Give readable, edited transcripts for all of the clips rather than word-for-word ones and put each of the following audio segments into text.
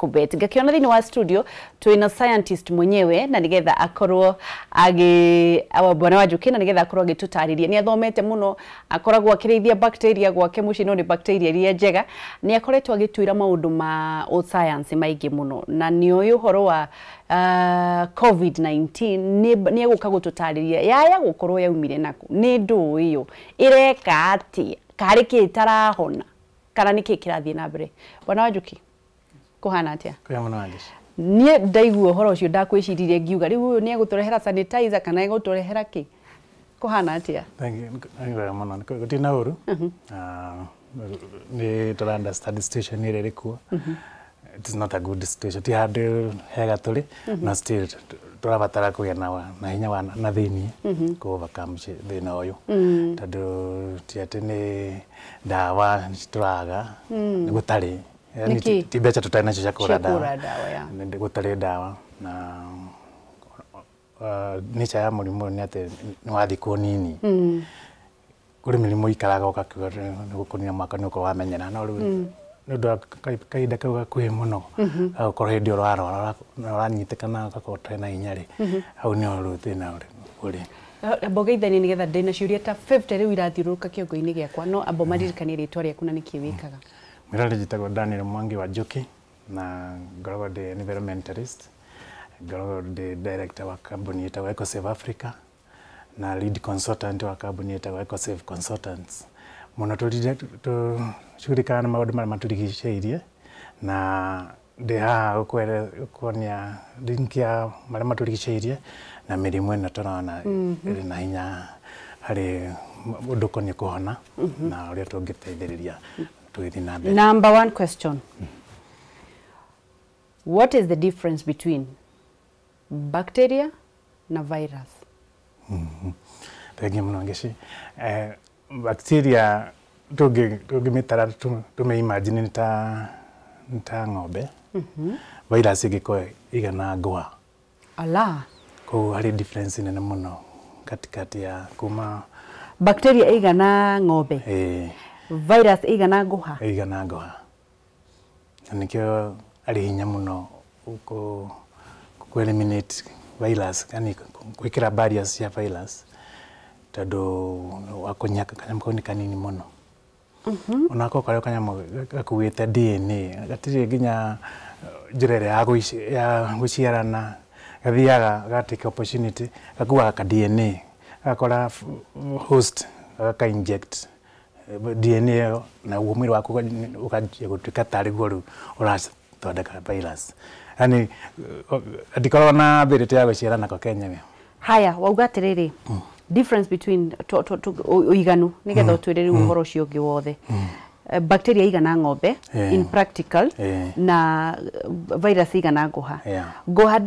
Kubet. Ngakiona thĩinĩ wa studio twĩna scientist mwenyewe na nigetha akorwo agi awa bwana Wanjuki, na nigetha akorwo agĩtũtarĩria. Nĩ athomete mũno, akoragwo akĩrĩithia bacteria gwake mũciĩ, no nĩ bacteria iria njega. Nĩ akoretwo agĩtwĩra maũndũ ma science maingĩ mũno na nĩ oĩ ũhoro wa COVID-19. Nĩ egũka gũtũtarĩria yaya gũkorwo yaumire naku, nĩ ndũũ ĩyo ĩreka atĩa, karĩ kĩ ĩtarahona kana nĩ kĩ kĩrathiĩ na mbere. Bwana Wanjuki, kũhana atĩa? Kwĩ mũno, Wangici. Niĩ ndaigua ũhoro ũcio ndakwĩciririe ngiuga rĩu ũyũ nĩ egũtũrehera sanitizer kana egũtũrehera kĩ. Kũhana atĩa? Thank you. Nĩ wega mũno. Gũtirĩ na ũru. Nĩ tũra understand situation ĩrĩa ĩrĩ kuo. It is not a good situation. Ti handũ hega tũrĩ, no still tũrabatara kũgĩa na hinya wa na thĩiniĩ kũ overcome thĩna ũyũ. Tondũ ti atĩ nĩ ndawa tũraga, nĩ gũtarĩ. Yaani Nĩkĩ? ti mbeca tũtarĩ nacio cia kũgũra cia ndawa. Kũgũra ndawa ya. Nĩ gũtarĩ ndawa na nature ya mũrimũ ũyũ nĩ atĩ nĩ wa thikũ nini. Kũrĩ mĩrimũ ikaraga ũgakiuga nĩ gũkũnina mwaka nĩ ũkorwo wamenyera, no rĩu nĩ ũndũ wa kahinda kau gakuhĩ mũno gagũkorwo hĩndĩ ĩyo ũrarwara na ũranyitĩkana ũgakorwo ũtarĩ na hinya rĩ, hau nĩho rĩu thĩna ũrĩ. Amba ũgeithanie nĩgetha ndĩna ciũria ta 50 rĩu irathiũrũrũka kĩongo-inĩ gĩakwa, no amba maririkanie rĩtwa rĩaku na nĩkĩ wĩkaga. Mwĩrore, njĩtagwo Daniel Mwangi wa Njuki na ngoragwo ndĩ environmentalist, ngoragwo ndĩ director wa kambuni ĩtagwo EcoSave Africa na lead consultant wa kambuni ĩtagwo EcoSave Consultants. Mũno tũshughulikaga na maũndũ marĩa matũrigicĩirie na ndĩ haha gũkuonia link ya marĩa matũrigicĩirie na mĩrimũ ĩno tũrona ĩrĩ na hinya harĩ ũndũ ũkoniĩ kũhona na ũrĩa tũngĩteithĩrĩria tũgĩthiĩ na mbere. Number one question. What is the difference between bacteria na virus? Thengiũ mũno, Ngĩci. Bacteria tũngĩmĩtara tũmĩ imagine nĩ ta ng'ombe, virus ĩngĩkorwo ĩigana ngũha. Ala. Koguo harĩ difference nene mũno katikati ya kuma Bacteria ĩigana ng'ombe, virus ĩigana ngũha. Ĩigana ngũha, na nĩkĩo arĩ hinya mũno kũ eliminate virus, yani gwĩkĩra barriers cia virus, tondũ wakũnyia kanyamũ kau nĩ kanini mũno. Onako karĩa kanyamũ gakuĩte DNA gatirĩ nginya njĩra ĩrĩa ya gũciarana, gathiaga gatake opportunity, gakuaga ka DNA, gakora host, gaka inject DNA ĩyo, naguo mwĩrĩ waku ũkanjia gũtuĩka tarĩ guo rĩu ũrathondeka virus, yani gatikoragwo na ability ya gũciarana ko kenyewe. Haya, wauga atĩrĩrĩ, difference between ũiganu nĩgetha ũtwĩre rĩu ũhoro ũcio ũngĩ wothe. Bacteria igana ng'ombe in practical na virus igana ngũha. Ngũha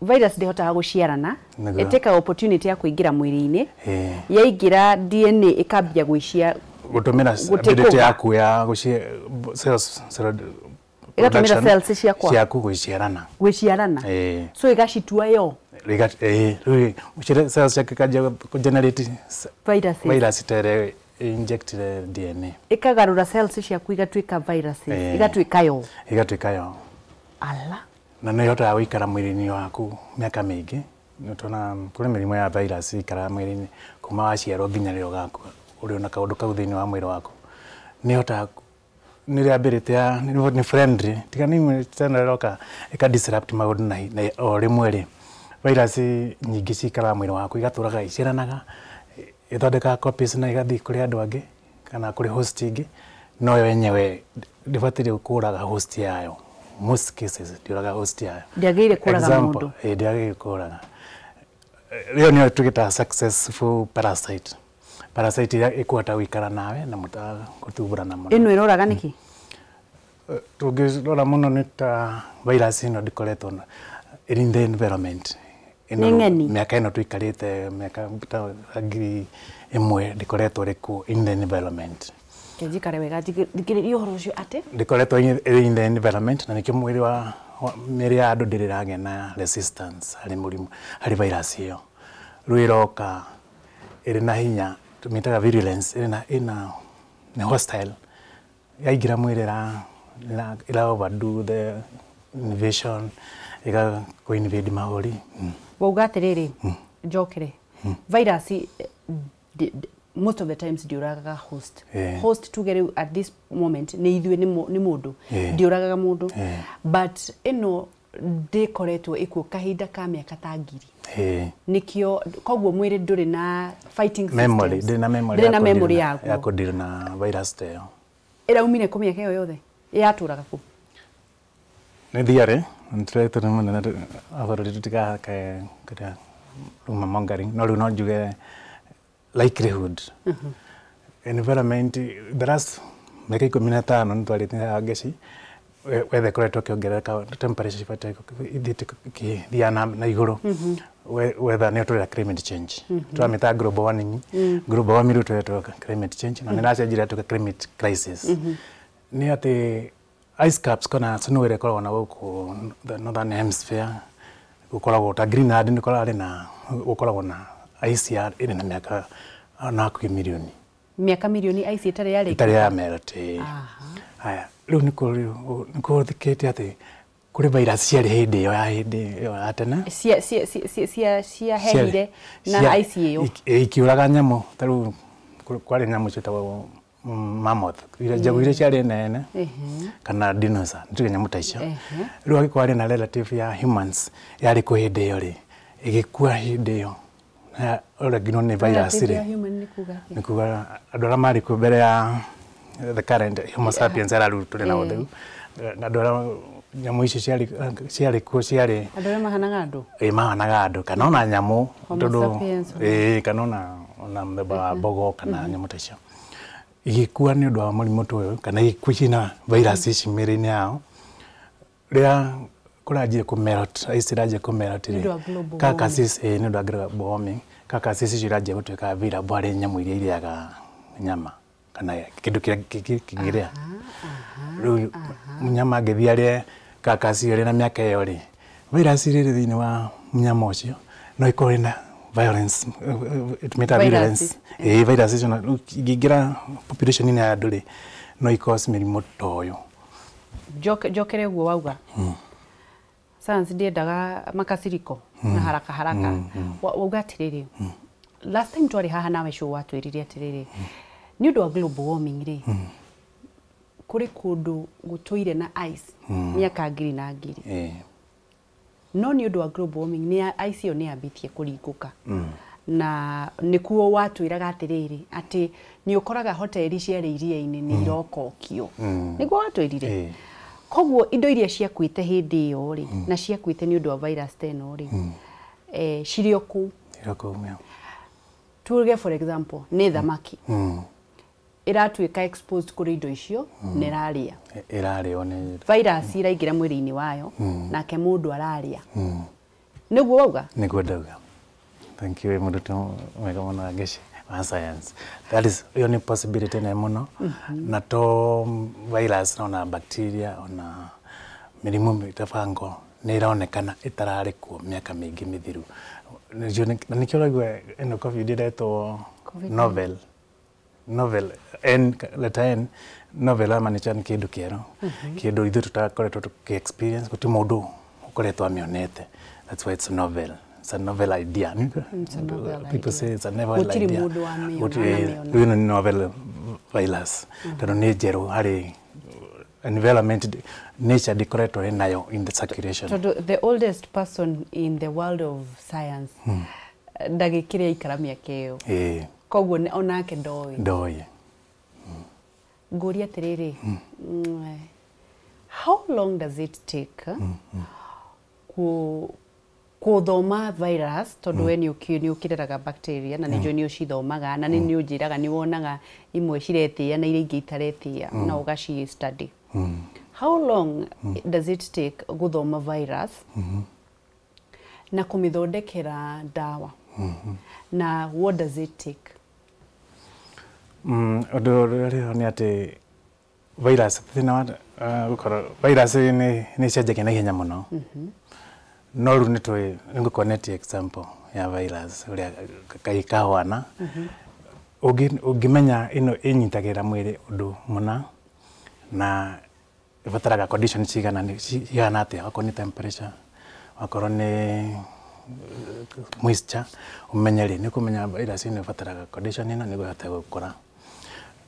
virus ndĩhotaga gũciarana. Ĩtĩkaga opportunity ya kũingĩra mwĩrĩ-inĩ. Yaingĩra DNA ĩkambia gwĩcia gũtũmĩra gũtake ability over. Yaku ya cells cell Ĩgatũmĩra production cells ciakwa. Ciaku gwĩciarana. Gwĩciarana. So ĩgacitua yo Rĩu cells ciaku ikanjia kũ-generate viruses. Virus ta ĩrĩa injected DNA. Ĩkagarũra cells ciaku igatuĩka viruses. Igatuĩka yo. Igatuĩka yo. Ala. Na nĩ ĩhotaga gũikara mwĩrĩ-inĩ waku mĩaka mĩingĩ. Nĩ tuonaga kũrĩ mĩrimũ ya virus ĩikaraga mwĩrĩ-inĩ kuma waciarwo nginya rĩrĩa ũgakua, ũrĩ ona kaũndũ kau thĩinĩ wa mwĩrĩ waku. Nĩ ĩhotaga nĩ rĩ ability ya nĩ friendly, tiga nĩ imwe tena ĩroka ĩka disrupt maũndũ na o rĩmwe rĩ, virus nyingĩ cikaraga mwĩrĩ waku, igatũraga iciaranaga, ĩthondekaga copies na igathiĩ kũrĩ andũ angĩ kana kũrĩ host ingĩ, no yo yenyewe ndĩbataire kũraga host yayo. Most cases ndĩũraga host yayo. Ndĩagĩrĩire kũraga Example, mũndũ. Ndĩagĩrĩire kũraga. Ĩyo nĩyo tũgĩtaga successful parasite, parasite ĩrĩa ĩkũhota gũikara nawe na mũtagũthumbũrana mũno. Ĩno ĩroraga nĩkĩ? Tũngĩrora mũno nĩ ta virus ĩno ndĩkoretwo ĩrĩ in the environment. Ĩno Nĩ ng'eni. Mĩaka ĩno tũikarĩte, mĩaka ta 1000, ndĩkoretwo ĩrĩ kuo in the environment. Reke njikare wega thikĩrĩrie ũhoro ũcio atĩ ndĩkoretwo ĩrĩ in the environment, na nĩkĩo mwĩrĩ wa mĩrĩ ya andũ ndĩrĩ ĩragĩa na resistance harĩ mũrimũ, harĩ virus ĩyo. Rĩu ĩroka ĩrĩ na hinya, tũmĩtaga virulence, ĩrĩ na ĩna nĩ hostile. Yaingĩra mwĩrĩ ĩra overdo the invasion ĩga kũ invade mahũri. Wauga atĩrĩrĩ, njokere virus, most of the times ndiũragaga host. Host tuge rĩu at this moment nĩ ithuĩ, nĩ mũndũ. Ndiũragaga mũndũ. But ĩno ndĩkoretwo ĩkuo kahinda ka mĩaka ta ngiri. Nĩkĩo koguo mwĩrĩ ndũrĩ na fighting memory systems. Ndĩrĩ na memory. Ndĩrĩ na memory ya yaguo. Kũdeal na virus ta ĩyo. Ĩraumire kũ mĩaka ĩyo yothe yatũraga kũ? Nĩ theory nĩtũretwo nĩ mũnene bũrũri tũtigakae kĩrĩa rumour mongering, no rĩu no njuge likelihood environment the last mĩaka 15 nĩ twarĩte ngeci wetha ĩkoretwo ĩkĩongerereka, temperature ibatiĩ ithiĩte ĩkĩthiaga na igũrũ. Weather nĩyo tũreta climate change, tũramĩta global warming. Global warming rĩu tũretwo climate change na nĩ ĩracenjirie yatuĩka climate crisis. Nĩ atĩ ice caps kana snow ĩrĩa ĩkoragwo na gũkũ the northern hemisphere, gũkoragwo ta Greenland, nĩ kũrarĩ na gũkoragwo na ice ya ĩrĩ na mĩaka na hakuhĩ mirioni. Mĩaka mirioni ice ĩtarĩ yarĩka. Ĩtarĩ ya melt. Haya, rĩu nĩ kũhũthĩkĩte atĩ kũrĩ virus ciarĩ hĩndĩ ĩyo ya hĩndĩ ĩyo ya tene. Ciahehire na ice ĩyo. Ikiũraga nyamũ. Ta rĩu kwarĩ nyamũ ciĩtagwo mammoth, iria njagu iria ciarĩ nene, kana dinosaur, nĩtuge nyamũ ta icio. Rĩu angĩkorwo arĩ na relative ya humans yarĩ kuo hĩndĩ ĩyo rĩ, ĩgĩkua hĩndĩ ĩyo na oragirwo nĩ virus Relative ya rĩ, human nĩ kuga atĩa? Nĩ kuga andũ arĩa marĩ kuo mbere ya the current Homo sapiens arĩa rĩu tũrĩ nao rĩu, andũ arĩa nyamũ icio ciarĩ kuo ciarĩ Andũ arĩa mahanaga andũ. Ĩ, mahanaga andũ kana ona nyamũ. Homo tondũ sapiens. Ĩ, kana ona mũthemba wa mbogo kana nyamũ ta icio igĩkua nĩ ũndũ wa mũrimũ ta ũyũ kana igĩkua ciĩna virus ici mĩrĩ-inĩ yao. Rĩrĩa kũranjia kũ melt, ice iranjia kũ melt Nĩ rĩ, ũndũ wa global carcasses, ĩ, nĩ ũndũ wa global warming, carcasses icio iranjia gũtuĩka available harĩ nyamũ iria irĩaga nyama kana kĩndũ kĩrĩa kĩngĩrĩa. Rĩu mũnyama angĩthiĩ arĩe carcass ĩyo ĩrĩ na mĩaka ĩyo rĩ, virus ĩrĩa ĩrĩ thĩinĩ wa mũnyama ũcio no ĩkorwo ĩna violence, ĩtũmĩta Virus. Virulence, ĩ, virus icio rĩu ingĩingĩra population-inĩ ya andũ rĩ, no i cause mĩrimũ ta ũyũ. Njokere ũguo wauga, science ndiendaga makasiriko na haraka haraka. Wauga atĩrĩrĩ, last time twarĩ haha nawe show watwĩrire atĩrĩrĩ, nĩ ũndũ wa global warming rĩ, kũrĩ kũndũ gũtũire na ice mĩaka ngiri na ngiri, no nĩ ũndũ wa global warming nĩ ice ĩyo nĩ yambĩtie kũringũka, na nĩkuo watwĩraga atĩrĩrĩ atĩ nĩ ũkoraga hoteli ciarĩ iria-inĩ nĩ irokokio. Nĩguo watwĩrire? Ĩ. Koguo indo iria ciakuĩte hĩndĩ ĩyo rĩ, na ciakuĩte nĩ ũndũ wa virus ta ĩno rĩ, cirĩ o kũu. Ĩrokũu. Tuge for example nĩ thamaki ĩratuĩka exposed kũrĩ indo icio na ĩrarĩa. Ĩrarĩo nĩ Virus iraingĩra mwĩrĩ-inĩ wayo, nake mũndũ ararĩa. Nĩguo wauga? Nĩguo ndauga. Thank you, mũrutwo mwega mũno Ngeci wa science. That is, ĩyo nĩ possibility nene mũno, na to virus, ona bacteria, ona mĩrimũ ta fungal nĩ ĩronekana ĩtararĩ kuo mĩaka mĩingĩ mĩthiru. Na nĩkĩo ũraigua ĩno COVID ĩretwo COVID. Novel, novel, N, letter N, novel amaanisha nĩ kĩndũ kĩerũ, kĩndũ ithuĩ tũtakoretwo tũkĩ experience, gũtirĩ mũndũ ũkoretwo amĩonete. That's why it's a novel, it's a novel idea. It's a novel People idea. say it's a novel Gũtirĩ idea. mũndũ wamĩona, Gũtirĩ. anamĩona. Rĩu ĩno nĩ novel virus tondũ nĩ njerũ harĩ environment, nature ndĩkoretwo ĩnayo in the circulation. Tondũ the oldest person in the world of science ndagĩkĩrĩ aikara mĩaka ĩyo. Koguo onake ndoĩ. Ndoĩ. Ngũria atĩrĩrĩ, how long does it take kũthoma virus? Tondũ we nĩ ũkĩreraga bacteria na nĩ njũĩ nĩ ũcithomaga, na nĩ ũnjĩraga nĩ wonaga imwe ciretĩĩa na iria ingĩ itaretĩĩa na ũgaci study. How long does it take gũthoma virus na kũmĩthondekera ndawa, na what does it take? Ũndũ ũrĩa ũrĩ ho nĩ atĩ virus, thĩna wa gũkorwo virus nĩ icenjagia na ihenya mũno, no rĩu nĩ tũĩ, nĩ ngũkuonetie example ya virus ũrĩa kai kahwana. Ũngĩmenya ĩno ĩnyitagĩrĩra mwĩrĩ ũndũ mũna na ĩbataraga condition cigana cigana atĩa, okorwo nĩ temperature, okorwo nĩ moisture, ũmenye rĩ nĩ ũkũmenya virus ĩno ĩbataraga condition ĩno nĩguo ĩhote gũkũra.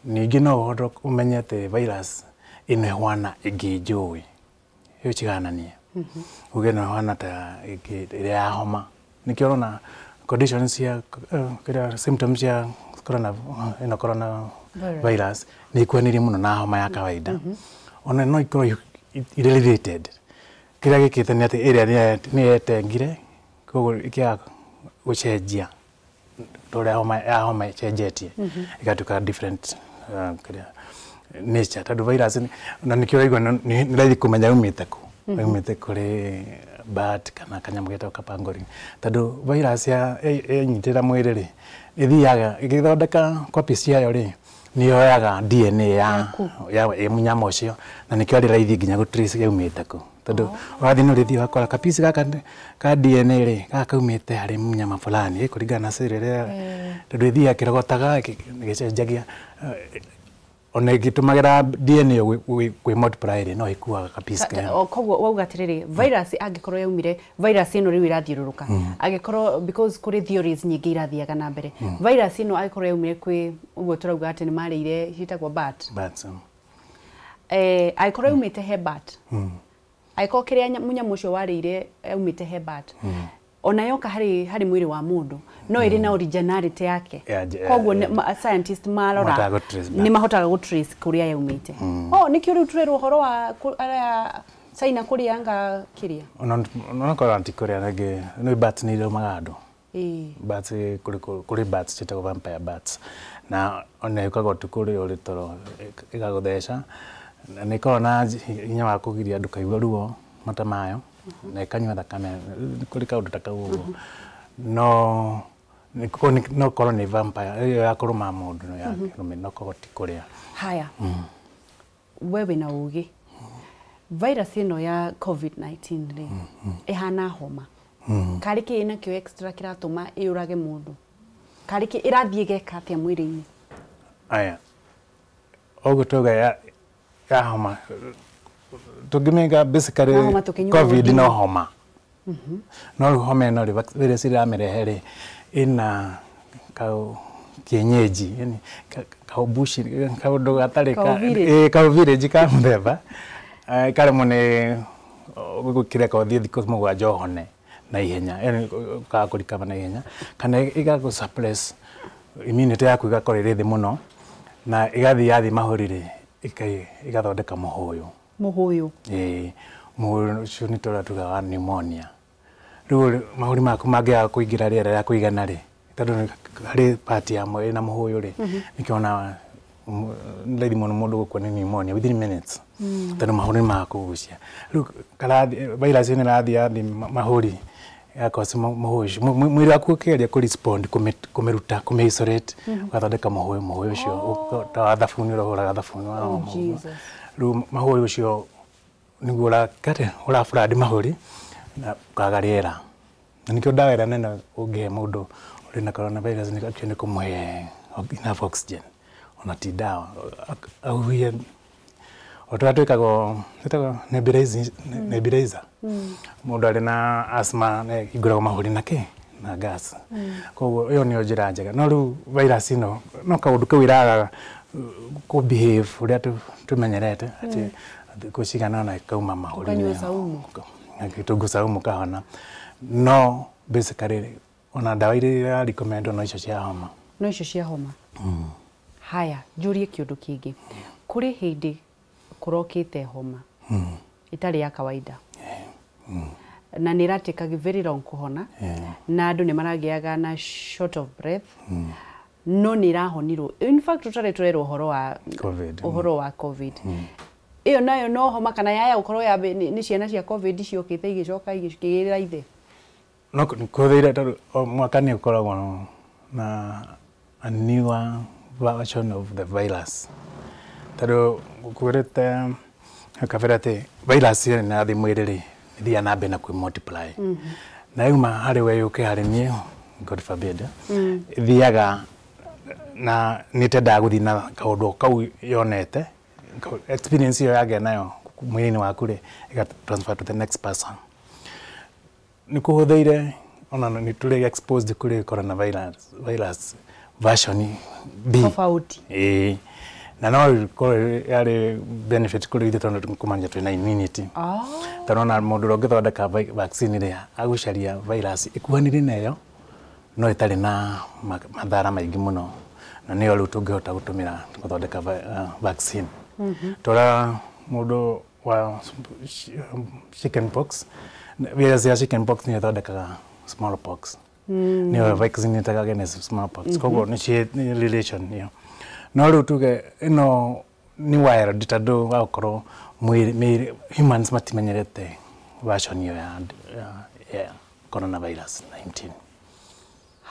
Ningĩ no ũhote ũmenye atĩ virus ĩno ĩhuana ĩngĩ njũĩ, ĩyo cigananie, uge no ĩhuana ta ĩngĩ ĩrĩa ya homa. Nĩkĩo ũrona conditions cia kĩrĩa symptoms cia corona ĩno corona virus nĩ ikuhanĩirie mũno na homa ya kawaida. Ona no ikorwo irĩ related. Kĩrĩa gĩkĩte nĩ atĩ ĩrĩa nĩ yetengire, koguo ĩkĩaga gũcenjia ta ũrĩa homa ya homa ĩcenjetie, ĩgatuĩka different kĩrĩa nature, tondũ virus na nĩkĩo ũraigua nĩ raithi kũmenya yumĩte kũ, yumĩte kũrĩ bat kana kanyamũ getagwo kapangolin, tondũ virus yenyitĩrĩra mwĩrĩ rĩ, ĩthiaga ĩgĩthondeka copy ciayo rĩ, nĩ yoyaga DNA ya ya mũnyamũ ũcio, na nĩkĩo arĩ raithi nginya gũ trace yaumĩte kũ, tondũ ũrathiĩ nĩ ũrĩthiĩ ũgakora kapici gaka ka DNA rĩ, gaka kaumĩte harĩ mũnyama fulani kũringana na cell ĩrĩa, tondũ ĩthiaga ĩkĩrogotaga ĩgĩcenjagia, ona ĩgĩtũmagĩra DNA kwĩ multiply rĩ, no ĩkuaga kapici kaya. Koguo wauga atĩrĩrĩ, virus angĩkorwo yaumire, virus ĩno rĩu ĩrathiũrũrũka, angĩkorwo because kũrĩ theories nyingĩ irathiaga na mbere, virus ĩno angĩkorwo yaumire kwĩ ũguo tũrauga atĩ nĩ marĩire ciĩtagwo bat, angĩkorwo yaumĩte he bat, angĩkorwo kĩrĩa mũnyamũ ũcio warĩire yaumĩte he bat, ona yoka harĩ mwĩrĩ wa mũndũ no ĩrĩ na originality yake, koguo scientist marora nĩ mahotaga gũ trace kũrĩa yaumĩte. Oh, nĩkĩo rĩu tũrerwo ũhoro wa arĩa China kũrĩa anga kĩrĩa onokorwo ti kũrĩa rĩngĩ nĩ bats nĩ irũmaga andũ. Bats kũrĩ bats ciĩtagwo vampire bats, na ona yũkaga ũtukũ rĩrĩa ũrĩ toro ĩgagũtheca, na nĩ ĩkoragwo na hinya wa kũgiria ndũkaigue ruo mata mayo, na ĩkanyua thakame, kũrĩ kaũndũ ta kau ũguo. No no korwo nĩ vampire ĩyo ya kũrũma mũndũ no ya kĩrũme, no korwo ti kũrĩa. Haya, we wĩna ũgĩ, virus ĩno ya COVID-19 rĩ, ĩhana homa, karĩ kĩ ĩnakĩo extra kĩratũma ĩũrage mũndũ, karĩ kĩ ĩrathiĩ ĩgeka atĩa mwĩrĩ-inĩ? Aya, ũguo tuga ya homa tũngĩmĩga basically COVID no homa, no rĩu homa ĩno rĩ, virus ĩrĩa ĩramĩrehe rĩ, ĩna kau kienyeji, yani kaubushi, kaũndũ gatarĩ ka village ka mũthemba, karemwo nĩ gũkĩreka ũthiĩ thikũ 7 ũhone na ihenya, yani ũkaga kũrikaba na ihenya, kana ĩgagũ suppress immunity yaku ĩgakorwo ĩrĩ thĩ mũno, na ĩgathiĩ yathiĩ mahũri rĩ, ĩgathondeka mũhũyũ. Mũhũyũ. Ĩĩ, mũhũyũ ũcio nĩ tũrĩa tugaga wa pneumonia. Rĩu mahũri maku mangĩaga kũingĩra rĩera rĩa kũigana rĩ, tondũ harĩ part ya ĩna mũhũyũ rĩ, nĩkĩo ona nĩ raithi mũno mũndũ gũkua nĩ pneumonia within minutes, tondũ mahũri nĩ maga kũgucia. Rĩu virus ĩno ĩrathiĩ yathiĩ mahũri ĩgacause mũhũyũ ũcio, mwĩrĩ waku ũkĩgeria kũ respond, kũmĩruta, kũmĩ isolate, ũgathondeka mũhũyũ, mũhũyũ ũcio ta wa thabuni ũrĩa ũhũraga thabuni wa homa. Rĩu mahũyũ ũcio nĩguo ũra flood mahũri na ũkaga rĩera, na nĩkĩo ndawa ĩrĩa nene ũngĩhe mũndũ ũrĩ na coronavirus nĩ actually nĩ kũmũhe enough oxygen, ona ti ndawa, ahuhie o ta ũrĩa twĩkagwo nebulizer. Mũndũ arĩ na asthma nĩ ĩhingũragwo mahũri na kĩ na gas, koguo ĩyo nĩyo njĩra njega. No rĩu virus ĩno no kaũndũ kau ĩragaga kũ behave ũrĩa tũmenyerete, atĩ thikũ cigana ũna ĩkauma mahũri-inĩ, gĩtũngũrũ saumu kahona. No basically ona ndawa iria ira recommend no icio cia homa. No icio cia homa. Haya, njũrie kĩũndũ kĩngĩ. Kũrĩ hĩndĩ kũrokĩte homa ĩtarĩ ya kawaida, na nĩ ĩratĩkaga very long kũhona, na andũ nĩ maragĩaga na short of breath, no nĩ ĩrahonirwo. In fact tũtarĩ tũrerwo ũhoro wa COVID. Ũhoro wa COVID. Ĩyo nayo no homa kana yaya gũkorwo ya nĩ ciana cia COVID ciokĩte igĩcoka igĩkĩgĩrĩra ithe? No kũthĩire tondũ mwaka nĩ ũkoragwo na a newer version of the virus, tondũ kwĩrĩte kabere atĩ virus ĩyo nĩ ĩrathiĩ mwĩrĩ rĩ, ĩthiaga na mbere na kwĩ multiply, na yauma harĩ we yũke harĩ niĩ, God forbid, ĩthiaga na nĩ ĩtendaga gũthiĩ na kaũndũ kau yonete, experience ĩyo yagĩa nayo mwĩrĩ-inĩ waku rĩ, ĩga transfer to the next person. Nĩ kũhũthĩire ona nĩ tũrĩ exposed kũrĩ coronavirus virus version B. Tofauti. Ĩĩ, na no ĩkorwo yarĩ benefit kũrĩ ithuĩ tondũ kũmanya twĩna immunity. Tondũ ona mũndũ ũrĩa ũngĩthondeka vaccine rĩ, agũcaria virus ĩkuhanĩrĩrie na ĩyo no ĩtarĩ na mathara maingĩ mũno, na nĩyo rĩu tũngĩhota gũtũmĩra gũthondeka vaccine. Tora mũndũ wa chicken pox, virus ya chicken pox nĩyo ĩthondekaga smallpox, nĩyo vaccine ĩtaga against smallpox, koguo nĩ relation ĩyo. No rĩu tuge ĩno nĩ wild tondũ wa gũkorwo mwĩrĩ humans matimenyerete version ĩyo ya coronavirus 19.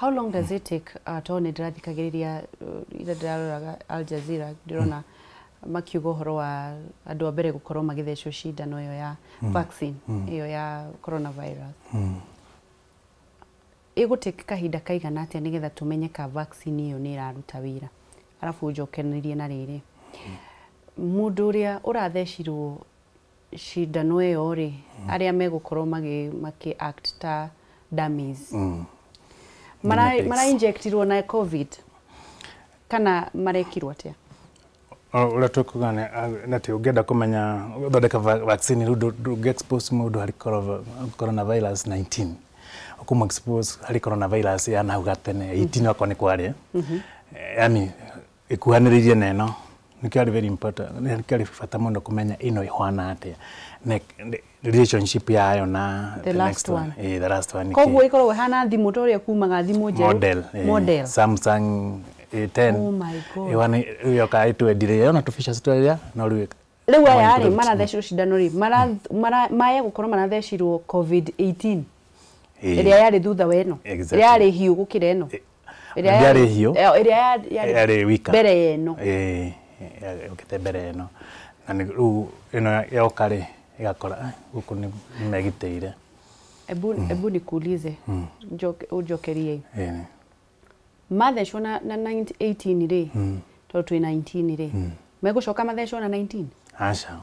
How long does it take? Tondũ nĩ ndĩrathikagĩrĩria ira, ndĩraroraga Al Jazeera, ndĩrona makiuga ũhoro wa andũ a mbere gũkorwo magĩthecwo cindano ĩyo ya vaccine ĩyo ya coronavirus. Ĩgũtake kahinda kaigana atĩa nĩgetha tũmenye ka vaccine ĩyo nĩ ĩraruta wĩra? Arabu ũnjokererie na rĩrĩ, mũndũ ũrĩa ũrathecirwo cindano ĩyo rĩ, arĩa megũkorwo makĩ act ta dummies, mara Guinea pigs. Mara injectirwo na COVID kana marekirwo atĩa? Ũrĩa tũkuga nĩ atĩ ũngĩenda kũmenya gũthondeka vaccine rĩu, ndũngĩ expose mũndũ harĩ coronavirus 19, ũkũmũ expose harĩ coronavirus ya nahau gatene 18, okorwo nĩ kwarĩ, yani ĩkuhanĩrĩirie na ĩno. Nĩkĩo arĩ very important, nĩkĩo arĩ bata mũno kũmenya ĩno ĩhana atĩa na relationship yayo na The last one. Eh, the last one. Koguo ĩkoragwo ĩhana thimũ ta ũrĩa kumaga thimũ njerũ. Model, Model. Samsung A10. Oh my God. Ĩwana yoka ĩtwendire yona tũ features tũrĩa no rĩu Rĩu aya rĩ improved. Marathecirwo cindano rĩ, maya gũkorwo marathecirwo COVID 18 ĩrĩa yarĩ thutha wa ĩno, Exactly. ĩrĩa yarĩ hiũ gũkĩra ĩno. Ĩrĩa Ndĩarĩ hiũ. Ĩrĩa yarĩ yarĩ weaker. Mbere ya ĩno. Ĩĩ, yũkĩte mbere ĩno, na nĩ rĩu ĩno yoka rĩ, ĩgakora, "Ah, gũkũ nĩ megitĩire." Ebu nikuulize, ũnjokerie. Ĩĩ. Mathecwo na 18 rĩ, tondũ twĩ 19 rĩ, megũcoka mathecwo na 19? Aca.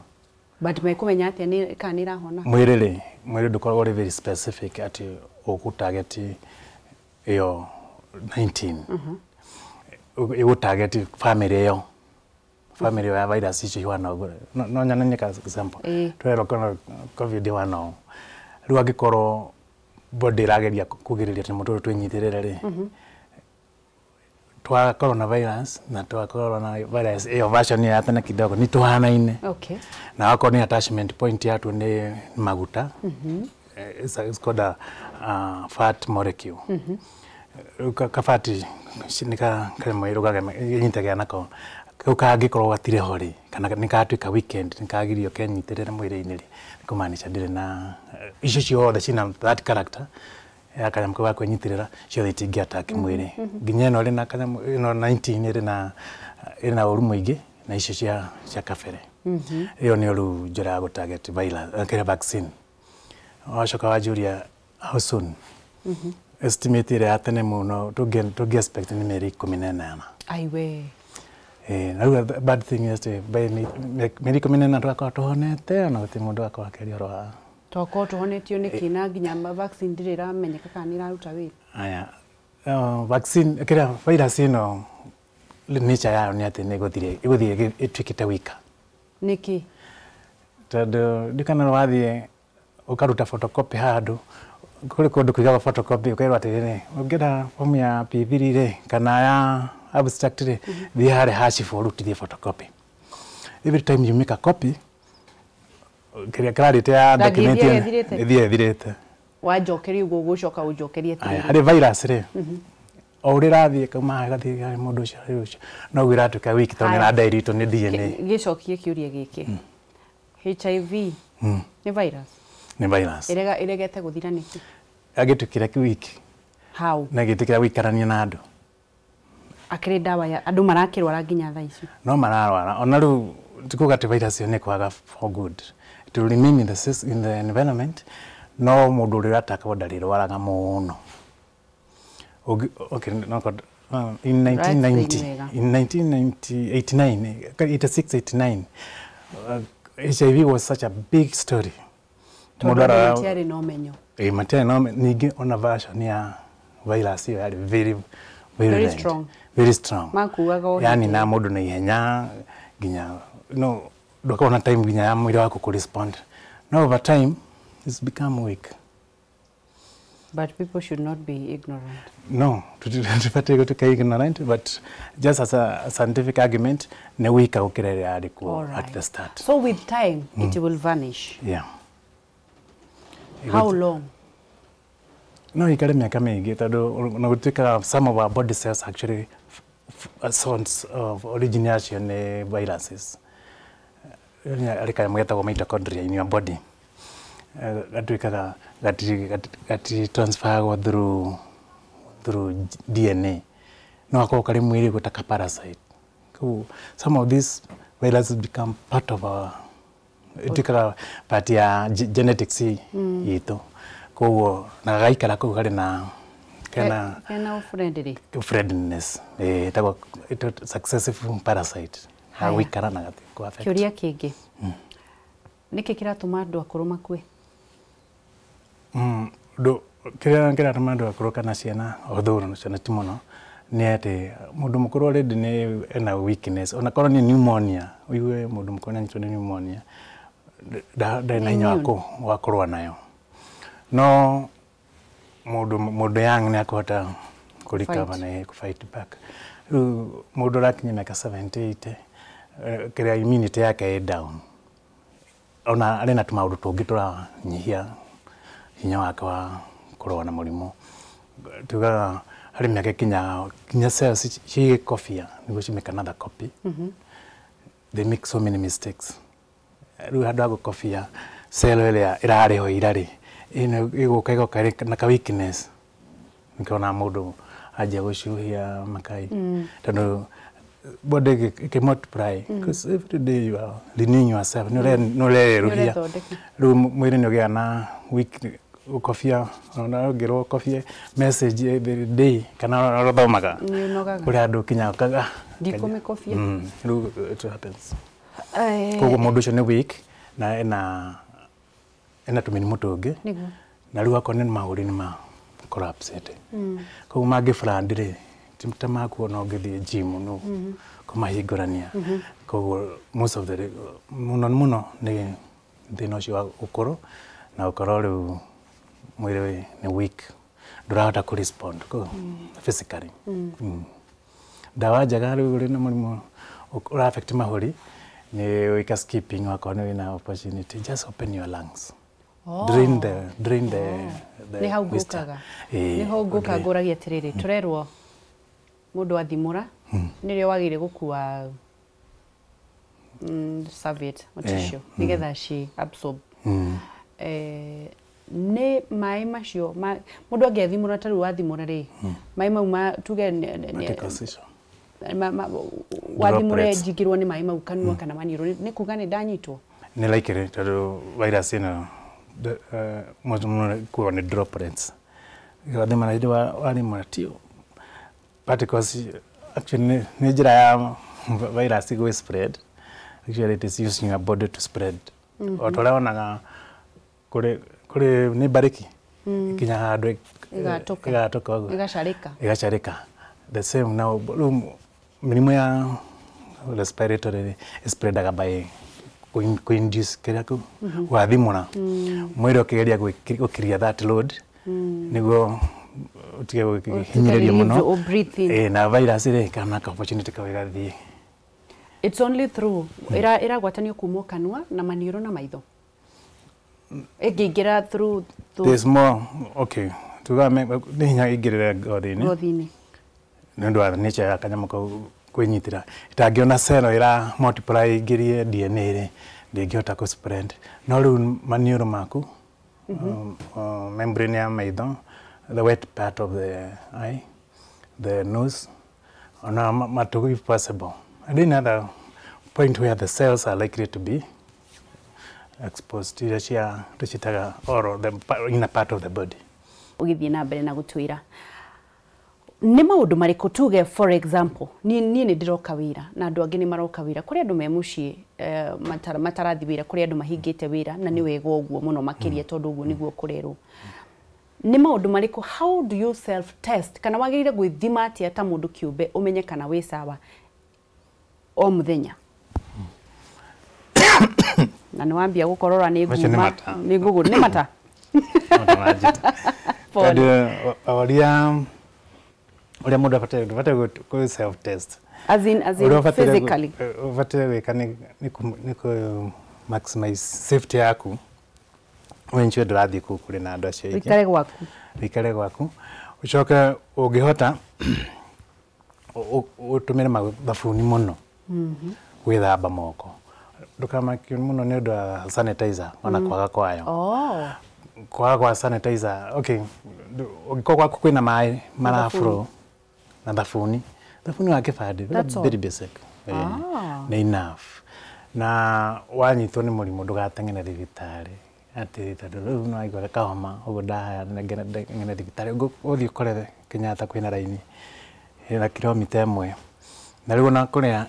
But mekũmenya atĩa nĩ kana nĩ ĩrahona? Mwĩrĩ rĩ, mwĩrĩ ndũkoragwo ũrĩ very specific atĩ ũgũ target ĩyo 19, ĩgũ target family ĩyo ya virus icio ihana ũguo. No nyonanie ka example. Twerwo korwo COVID ihana ũũ, rĩu angĩkorwo body ĩrageria kũgirĩrĩria tũnyamũ tũtũ twĩnyitĩrĩre rĩ, twa coronavirus na twa coronavirus ĩyo version ĩyo ya tene kidogo nĩ tũhanaine. Na wakorwo nĩ attachment point yatuo nĩ maguta. It's called a fat molecule. Rĩu ka fat nĩ ka karemwe ĩnyitagĩra nako kau, kangĩkorwo gatirĩ ho rĩ, kana nĩ gatuĩka weekend, nĩ kagirio kenyitĩrĩre mwĩrĩ-inĩ rĩ, nĩ kũmaanisha ndĩrĩ na icio ciothe cina that character ya kanyamũ kau ga kwĩnyitĩrĩra, ciothe itingĩ attack mwĩrĩ, nginya ĩno ĩrĩ na kanyamũ ĩno 19 ĩrĩ na ũru mũingĩ na icio cia kabere. Ĩyo nĩyo rĩu njĩra ya gũ target virus, kĩrĩa vaccine. Wacoka wanjũria how soon, estimate ĩrĩa ya tene mũno tũngĩ expect nĩ mĩeri 18. Aiwe. Eh, na rĩu the bad thing is by mĩeri 18 tũgakorwo tũhonete, ona gũtirĩ mũndũ agakorwo akĩaria ũhoro wa Tokorwo tũhonetio nĩkĩ na nginya vaccine ndĩrĩ ĩramenyeka kana nĩ ĩraruta wĩra? Aya, vaccine kĩrĩa virus ĩno nature yayo nĩ atĩ nĩ ĩgũthiĩ ĩtuĩkĩte weaker. Nĩkĩ? Tondũ ndikana wathiĩ ũkaruta photocopy handũ, kũrĩ kũndũ kũigagwo photocopy, ũkerwo atĩrĩrĩ, ũngĩenda fomu ya P3 rĩ, kana ya abstract rĩ, thiĩ harĩa ha cibũ ũrutithie photocopy. Every time you make a copy, kĩrĩa clarity ya Rangi document ĩthiaga ĩno ĩthirĩte? ĩthiaga ĩthirĩte. Wanjokeria ũguo ũgũcoka ũnjokerie Aya, atĩrĩrĩ. Harĩ virus rĩ, o ũrĩa ĩrathiĩ kauma haha ĩgathiĩ harĩ mũndũ ũcio, harĩ ũcio, noguo ĩratuĩka weak tondũ Haya. nĩ ĩra nĩ DNA. Gĩcokie kĩũria gĩkĩ. HIV nĩ virus? Nĩ virus. Ĩregete gũthira nĩkĩ? Angĩtuĩkire weak How? na ĩgĩtĩkĩra gũikarania na andũ. Akĩrĩ ndawa ya andũ marakĩrwara nginya thaa ici. No mararwara ona rĩu, tikuga atĩ virus ĩyo nĩ kwaga for good, it will remain in the environment, no mũndũ ũrĩa ũratakwo ndarĩrwaraga mũno. Okay, no, in 1990 wega. in 1989, 86, 89, HIV was such a big story. Tondũ andũ matiarĩ na ũmenyo. Matiarĩ na ũmenyo. Ningĩ ona version ya virus ĩyo yarĩ very very strong. Very strong. Makuaga o yani na mũndũ na ihenya nginya no ndũkorwo na time nginya ya mwĩrĩ waku kũ respond. No, over time it's become weak. But people should not be ignorant. No, tũtibatiĩ gũtuĩka ignorant, but just as a scientific argument, nĩ weaker gũkĩra ĩrĩa yarĩ kuo at the start. So with time, it will vanish. Yeah. How long? No, ikare mĩaka mĩingĩ tondũ na gũtuĩkaga some of our body cells actually source of origin yacio nĩ viruses. Arĩ kanyamũ getagwo mitochondria in your body. Gatuĩkaga gati transferagwo through DNA. No gakorwo karĩ mwĩrĩ ũguo ta ka parasite. Koguo some of these viruses become part of our, ĩtuĩkaga part ya genetics itũ. Koguo na gagaikara kũu karĩ na kena friendly friendliness, ĩtagwo successive parasite. Gagũikara na gati kũ affect. Kĩũria kĩngĩ, nĩkĩ kĩratũma andũ akũrũ makue? Kĩrĩa kĩratũma andũ akũrũ kana ciana, although no ciana ti mũno, nĩ atĩ mũndũ mũkũrũ already nĩ ena weakness. Ona korwo nĩ pneumonia, ũigue mũndũ mũkũrũ nĩanyitwo nĩ pneumonia, ndarĩ na hinya wa kũrũa nayo. No mũndũ young nĩ akũhota kũ recover na kũ fight back. Rĩu mũndũ ũrakinyia mĩaka 70, 80, kĩrĩa immunity yake ĩ down. Ona arĩ na tũmaũndũ tũngĩ tũranyihia hinya wake wa kũrũa na mũrimũ. Tugaga harĩ mĩaka ĩkinyaga nginya cells cigĩkobia nĩguo ci make another copy. They make so many mistakes. Rĩu handũ ha gũkobia cell ĩrĩa ĩrarĩ ho ira rĩ, ĩgũka ĩgoka ĩrĩ na ka weakness. Nĩkĩo wonaga mũndũ anjia gũcuhia makai. Tondũ body ĩkĩ multiply, because every day you are renewing yourself, nĩ ũrerũhia. Rĩu mwĩrĩ nĩ ũgĩaga na weak gũkobia, ona ũngĩrwo ũkobie message every day kana ũrothomaga kũrĩ handũ ũkinyaga ũkauga ndikũmĩkobia. Rĩu it happens. Koguo mũndũ ũcio nĩ weak na ena tũmĩrimũ tũngĩ, na rĩu akorwo nĩ mahũri nĩ ma collapse. Koguo mangĩ brand rĩ, ti ta maku ona ũngĩthiĩ gym no kũmahingũrania. Koguo most of the mũno mũno nĩ thĩna ũcio wa ũkũrũ na ũkorwo rĩu mwĩrĩ nĩ weak, ndũrahota kũ respond physically. Ndawa njega rĩu ũrĩ na mũrimũ ũra affect mahũri nĩ wĩka skipping, wakorwo nĩ wĩna opportunity, just open your lungs. Drain the nĩ hau ngũkaga. Nĩ hau ngũka ngũragia atĩrĩrĩ, tũrerwo mũndũ athimũra nĩrĩo wagĩrĩire gũkua serviette or tissue nĩgetha ci absorb. Nĩ maĩ macio mũndũ angĩathimũra ta rĩu wathimũra rĩ, maĩ mau tuge wathimũre njingĩrwo nĩ maĩ mau kanua kana maniũrũ, nĩ kuga nĩ ndanyitwo? Nĩ likely tondũ virus ĩno mũno mũno ĩkuagwo nĩ droplets. Wathimũra hĩndĩ wathimũra tio particles, actually nĩ njĩra ya virus gwĩ spread. Actually it is using your body to spread. O ta ũrĩa wonaga kũrĩ nĩ mbarĩki ikinya handũ ĩgatũka ũguo, ĩgacarĩka. Ĩgacarĩka. The same now, rĩu mĩrimũ ya respiratory spreadaga by kũ-induce kĩrĩa kũ gwathimũra mwĩrĩ ũkĩgeria gũkiria that load nĩguo ũtige gũhinyĩrĩrio mũno. Na virus rĩ kana ka opportunity kau ĩgathiĩ. It's only through ĩragwatanio kuma kanua na maniũrũ na maitho. Ĩngĩingĩra through There's more, okay. Tuga nĩ hinya ĩingĩrĩre ngothi-inĩ. Ngothi-inĩ. Nĩ ũndũ wa nature ya kanyamũ kau kwĩnyitĩra. Ĩtangĩona cell ĩra multiply ĩingĩrie DNA rĩ, ndĩngĩhota kũ spread. No rĩu maniũrũ maku, membrane ya maitho, the wet part of the eye, the nose, ona matũ if possible. And another point where the cells are likely to be exposed iria cia tũcitaga oral, the inner part of the body. Ũgĩthiĩ na mbere na gũtwĩra Nĩ maũndũ marĩkũ tuge, for example, niĩ nĩ ndĩroka wĩra na andũ angĩ nĩ maroka wĩra, kũrĩ andũ me mũciĩ matarathi wĩra, kũrĩ andũ mahingĩte wĩra, na nĩ wega ũguo mũno makĩria tondũ ũguo nĩguo kũrerwo. Nĩ maũndũ marĩkũ, how do you self test, kana wagĩrĩire gwĩthima atĩa ta mũndũ kĩũmbe ũmenye kana wĩ sawa o mũthenya? Na nĩ wambia gũkorora nĩ nguma nĩ ngũgũ nĩ mata. Tondũ ũrĩa mũndũ abataire kũ self test as in physically ũbataire gwĩka nĩ kũ maximize safety yaku. Wenjwe ndũrathiĩ kũu kũrĩ na andũ acio aingĩ. Wĩikare gwaku. Wĩikare gwaku. Ũcoke ũngĩhota ũtũmĩre thabuni mũno gwĩthamba moko. Ndũkamakio mũno nĩ ũndũ wa sanitizer ona kwaga kwayo. Kwaga kwa sanitizer, okay, ũngĩkorwo gwaku kwĩna maĩ maraflow na thabuni, thabuni wa kĩbandĩ, very basic. Nĩ enough. Na wanyitwo nĩ mũrimũ ndũgateng'ere thibitarĩ. Atĩ tondũ rĩu nĩ waigua kahoma ũguo ndahaya ng'ene thibitarĩ, ũthiĩ ũkore Kenyatta kwĩna raini ĩna kilomita 1. Na rĩu ona kũrĩa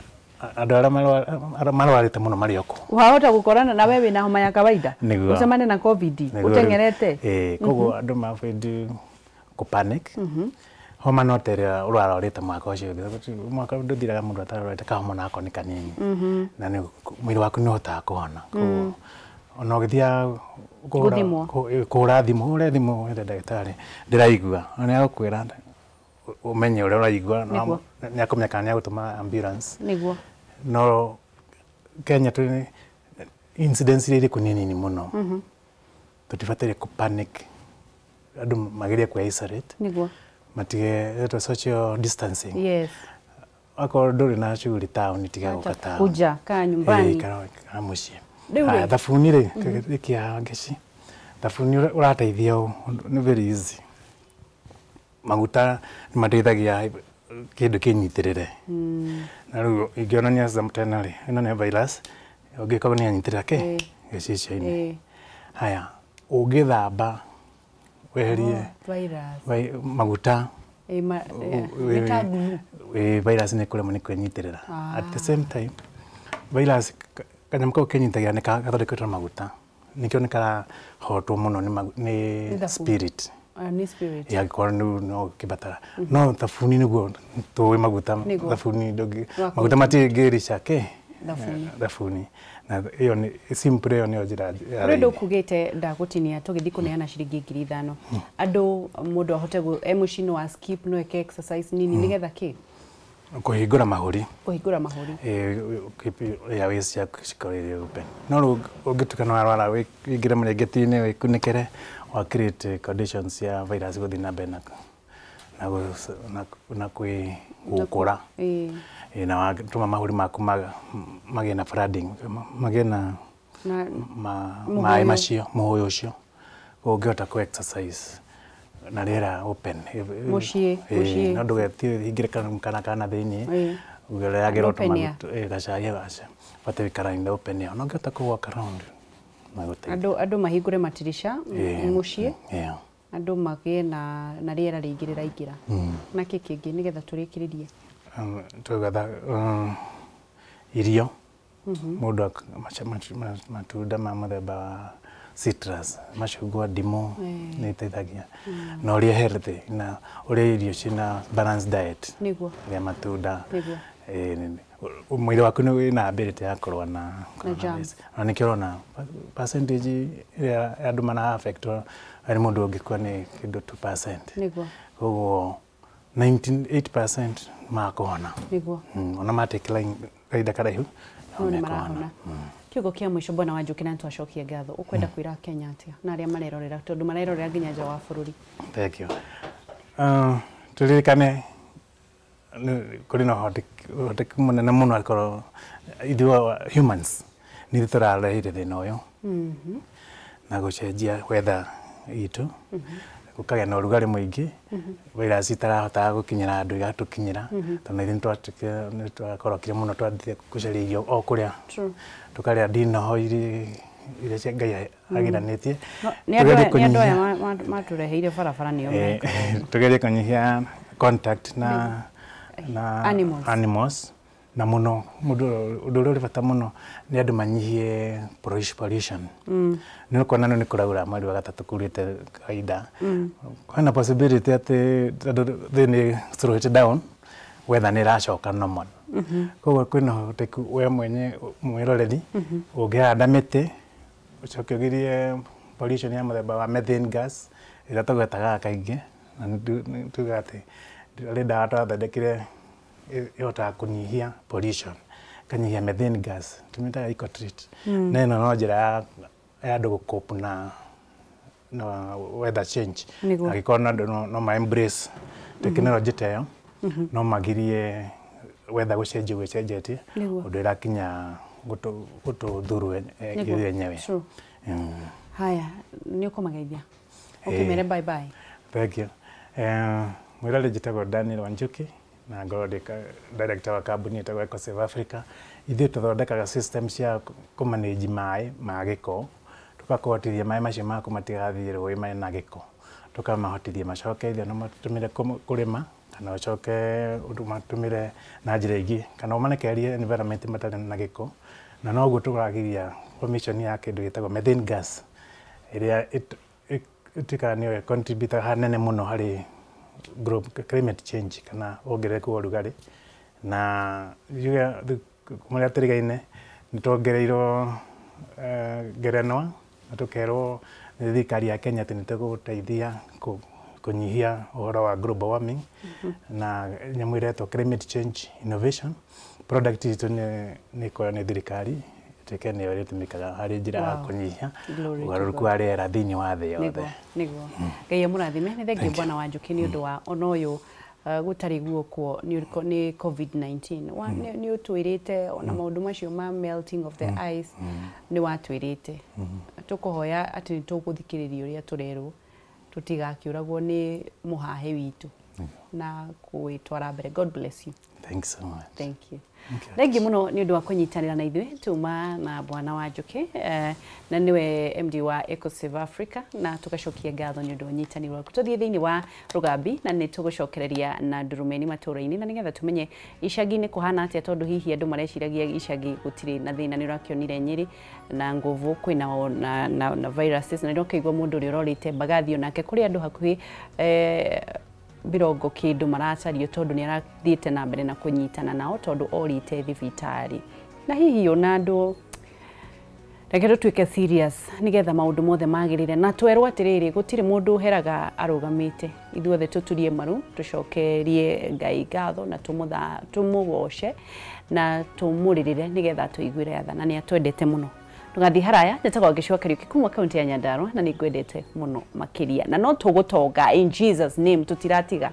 andũ arĩa marwarĩte mũno marĩ o kũu. Wahota gũkorana na we wĩna homa ya kawaida, ũcemane na COVID ũteng'erete. Koguo andũ ma avoid kũ panic. Homa no ta ĩrĩa ũrarwarĩte mwaka ũcio ũngĩ, mwaka ndũthiraga mũndũ atarwarĩte kahoma nako nĩ kanini. Na mwĩrĩ waku nĩ ũhotaga kũhona. Koguo ona ũgĩthiaga kũhũra thimũ, hũre thimũ wĩre ndagĩtarĩ ndĩraigua, na nĩ agũkwĩra ũmenye ũrĩa ũraigua, nĩ akũmenya kana nĩ agũtũma ambulance. Nĩguo. No Kenya tũrĩ incidence iria irĩ nĩ nini mũno. Tũtibataire kũ panic, andũ magerie kwĩ isolate. Nĩguo. Matige social distancing. Yes. Akorwo ndũrĩ na shughuli taũni, tiga gũka taũni. Kuja kaa nyumbani. Kaa mũciĩ. Thabuni rĩ, ĩkia ngeci. Thabuni ũrateithia ũũ, nĩ very easy. Maguta nĩ mateithagia kĩndũ kĩnyitĩrĩre. Na rĩu ingĩonania tena rĩ, ĩno nĩ virus, ũngĩkorwo nĩ yanyitĩrĩra kĩ gĩcicio-inĩ. Haya, ũngĩthamba weherie maguta, virus nĩ ĩkũremwo nĩ kwĩnyitĩrĩra. At the same time, virus kanyamũ kau kenyitagĩra nĩ gathondeketwo na maguta, nĩkĩo nĩ karahotwo mũno nĩ spirit. Nĩ spirit. Angĩkorwo no ũkĩbatara. No thabuni nĩguo tũĩ maguta, thabuni maguta matingĩrica kĩ thabuni. Na ĩyo nĩ simple, ĩyo nĩyo njĩra ya raithi. Rĩu ndũkugĩte ndagũtinia tũgĩthiĩ kũneana ciringi 5,000. Andũ mũndũ ahote e mũciĩ no a skip, no eke exercise nini nĩgetha kĩ? Kũhingũra mahũri. Kũhingũra mahũri. Keep airways ciaku cikorwo irĩ open. No rĩu ũngĩtuĩka nĩ warwara wĩingĩre mũrĩngĩti-inĩ wĩkunĩkĩre, wa create conditions cia virus gũthiĩ na mbere na gũkũra. Na watũma mahũri maku magĩe na flooding, magĩe na maĩ macio, mũhũyũ ũcio. Koguo ũngĩhota kũ exercise na rĩera open. Mũciĩ, mũciĩ. No ndũgethiĩ ũhingĩre kana kana thĩiniĩ, ũgeragĩra gacai gaca. Batiĩ gũikara in the open air. No ũngĩhota kũ walk around. Andũ mahingũre matirisha mũciĩ, andũ magĩe na rĩera rĩingĩ rĩraingĩra. Na kĩ kĩngĩ nĩgetha tũrĩkĩrĩrie? Tugatha irio, mũndũ matunda ma mũthemba wa citrus, macungwa, ndimũ nĩ iteithagia. Na ũrĩe healthy, na ũrĩe irio ciĩna balanced diet. Nĩguo. Rĩa matunda. Nĩguo. Mwĩrĩ waku nĩ wĩna ability ya kũrũa na coronavirus. Na nĩkĩo ũrona percentage ĩrĩa andũ mara affect harĩ mũndũ ũngĩkua nĩ kĩndũ 2%. Nĩguo. Koguo 98% makũhona. Nĩguo. Ona matake kahinda karaihu no nĩ marahona. Kiugo kĩa mũico Bwana Wanjũkĩ, na nĩtwacokia ngatho, ũkwenda kwĩra Kenya atĩa na arĩa marerorera, tondũ marerorera nginya nja wa bũrũri? Thank you. Tũririkane kũrĩ na ũhotekeku mũnene mũno akorwo ithuĩ humans nĩ ithuĩ tũrarehire thĩna ũyũ na gũcenjia weather itũ, gũkagĩa na ũrugarĩ mũingĩ, virus itarahotaga gũkinyĩra andũ igatũkinyĩra, tondũ ithuĩ nĩtwakorokire mũno, twathire gũcaria irio o kũrĩa, tũkarĩa ndinoho iria cia Ngai agiranĩtie. Nĩ andũ aya matũreheire barabara nĩo mekaga. Tũgerie kũnyihia contact na animals na muno mundu undu uria uri bata muno ni andu manyihie pollution. Ni kuona no ni kuraura mweri wa gatatu kurite kaida kwina possibility ati tondu thi ni slow it down weather ni iracoka normal. Koguo kwina ũhotekeku we mwenye mwiroreri ũngĩhanda mĩtĩ ũcoke ũgirie pollution ya mũthemba wa methane gas ĩrĩa tũgwetaga kaingĩ na nĩ tugaga atĩ harĩ ndawa twathondekire ĩhotaga kũnyihia pollution kanyihia methane gas tũmĩtaga ecotreat. Na ĩno no njĩra ya andũ gũcope na weather change. Angĩkorwo na andũ no ma embrace technology ta ĩyo no magirie weather gũcenjia gwĩcenjetie ũndũ ĩrakinya gũtũthuru ithuĩ enyewe. Haya, nĩ ũkũmageithia ũkĩmere bye bye. Thank you. Mwĩrore njĩtagwo Daniel Wanjuki na ngorwo ndĩ director wa kambuni ĩtagwo Ecosave Africa. Ithuĩ tũthondekaga system cia kũmanage maĩ ma gĩko, tũgakũhotithia maĩ macio maku matigathiĩ rũĩ mena gĩko, tũkamahotithia macoke ithuĩ no matũmĩre kũrĩma kana ũcoke ũmatũmĩre na njĩra ingĩ kana ũmarekererie environment matarĩ na gĩko, na noguo tũragiria formation ya kĩndũ gĩtagwo methane gas ĩrĩa ĩtuĩkaga nĩyo ĩcontributaga hanene mũno harĩ climate change kana wongerereku wa ũrugarĩ. Na kuma rĩrĩa tũrigaine nĩ tuongereirwo ngerenwa na tũkerwo nĩ thirikari ya Kenya atĩ nĩ tũgũteithia kũnyihia ũhoro wa global warming na nyamũ ĩretwo climate change innovation. Product itũ nĩ ĩkoywo nĩ thirikari ĩtuĩke nĩyo ĩrĩtũmĩkaga harĩ njĩra ya kũnyihia ũgarũrũku wa rĩera thĩinĩ wa thĩ yothe. Nĩguo Ngai amũrathime. Nĩ thengiũ Bwana Wanjũkĩ nĩ ũndũ wa ona ũyũ gũtarĩ guokwo nĩ COVID-19. Nĩ ũtwĩrĩte ona maũndũ macio ma melting of the ice nĩ watwĩrĩte. Tũkũhoya atĩ nĩ tũgũthikĩrĩria ũrĩa tũrerwo tũtigakĩũragwo nĩ mũhahĩ witũ na gwĩtwara mbere. God bless you. Thanks so much. Thank you. Thengiũ mũno nĩ ũndũ wa kũnyitanĩra na ithuĩ tuma na Bwana Wanjũkĩ na nĩwe MD wa Ecosave Africa, na tũgacokia ngatho nĩ ũndũ wa ũnyitanĩri waku. Tũthiĩ thĩinĩ wa Rũgambi na nĩ tũgũcokereria na Ndurumeni matũũra-inĩ na nĩgetha tũmenye icagi-inĩ kũhana atĩa, tondũ hihi andũ mareciragia icagi gũtirĩ na thĩna. Nĩ ũrakĩonire Nyĩrĩ na Nguvu kwĩna na viruses, na nĩ ũrakĩigua mũndũ ũrĩa ũrorĩte Mbagathi onake kũrĩ andũ hakuhĩ birongo kindu maracario tondu ni arathiite na mbere na kunyitana nao tondu orite thibitari. Na hihi ona andu reke tutuike serious nigetha maundu mothe magirire na twerwo atiriri gutiri mundu uheraga arugamite. Ithuothe tuturie maru tucokerie Ngai ngatho na tumugoce na tumuririre nigetha tuiguire tha na ni atwendete muno. Tugathi haraya njĩtagwo Ngĩcua Kariũki kuma kaunti ya Nyandarua na nĩ ngwendete mũno makĩria na no tũgũtonga in Jesus name tũtiratiga.